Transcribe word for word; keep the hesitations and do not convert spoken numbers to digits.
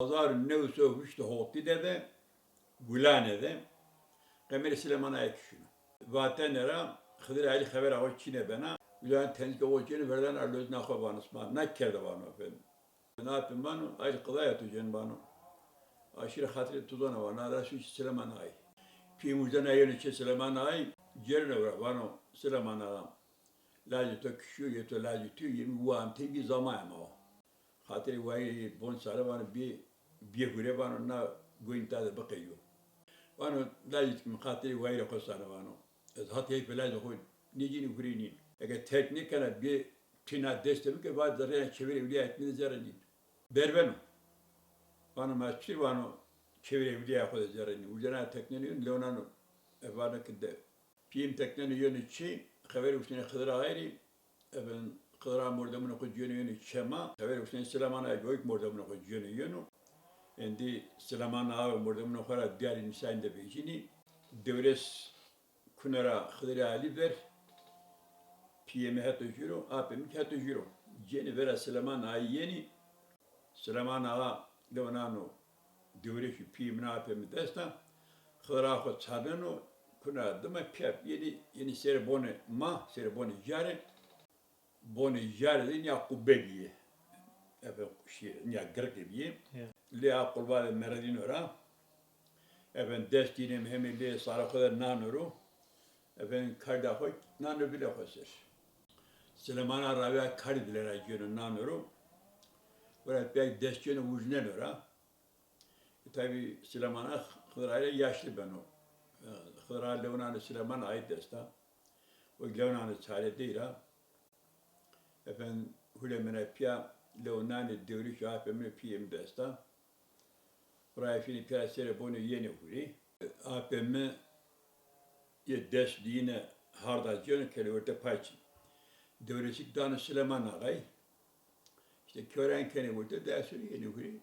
Hezar û new sey û hiştê hotî de de, Gulane de, Qemerê Silêman Aye kişîno. Vatene ra Xidir Elî xevera xo çîne bena. Uca tenzîka xo cêno verdena lozîna xo vano, sima na kerde vano efendim. Na pê vano, ay qidaya to cêno vano. Aşîre xatirê to zona vano, na ra suçî Silêman Aye. Pîyê mi uca na yeno çê Silêman Aye, cêreno ra vano, Silêman Axa, lajê to kişîyo, yê to lajê to, yê mi wu amtey bî, zama ema wa. Xatirê wayîrê bon sare vano, bê, bê hure vano, na goynî ta de biqeyo. Vano, lajê to mi xatirê wayîrê xo sare vano. Ez hat heyfê lajê xo nêcênî, hurê nîn. Eke terk nêkena, bê tîna dest de bike, va zerreyna çêverê ewlîyayê mi de zerre nîn. Berbeno. Vano, ma çi vano, çêverê ewlîyayê xo de zerre nîn. Uca na tekneno yeno, lewnano, e, vano ke de. Pîyê mi tekneno yeno çê, xeverê usnenê Xidir Axayî rê, efendim, Xidir Axa mordemunê xo cêno yeno çê ma, xeverê usnenê Silêman Axayî rê, o kî mordemunê xo cêno yeno. Êndî Silêman Axa ve mordemunê xo ra dîyarê nîsanî de vejînî. Dewrês kuno ra Xidir Elî ver, pîyê mi heto jûr o, apê mi kî heto jûr o. Cênî vera Silêman Axayî yenî, Silêman Axa lew nano dewrêsî pîyê mi na apê mi dest a, Xidir Axa xo çarneno, kuno ra dima pîya yenî, yenî serê bonê ma, serê bonê jare, bonê jare de nîya qubbe bîyê. Ebe şî, nîya girke bîyê. Ya. Lê a qulva de meredîno ra. Efendim, dest dînê mi hemî lê sarê xo de nano ro. Efendim, karda xo nano vilê xo ser. Silêman Axa ravîya kardî vile ra cêno nano ro. Wera pîya dest cêno vujneno ra. E, tabî Silêman Axa Xidir Axa rê yaşlı beno. E, Xidir Axa lew nano Silêman Axayî dest a. O lew nano çarê dey ra. Efendim, hule mena pîya lew nanê dewrêsî apê mi pîyê mi dest a. Rayê fînê pîya ra serê bonê yenê hurê. Apê mi yê dest dîyine harda cêno, kenê wertê pay çî. Dewrêsî kî dano Silêman Axayî. Îşte kewren kenê wertê, dest yenê hurê.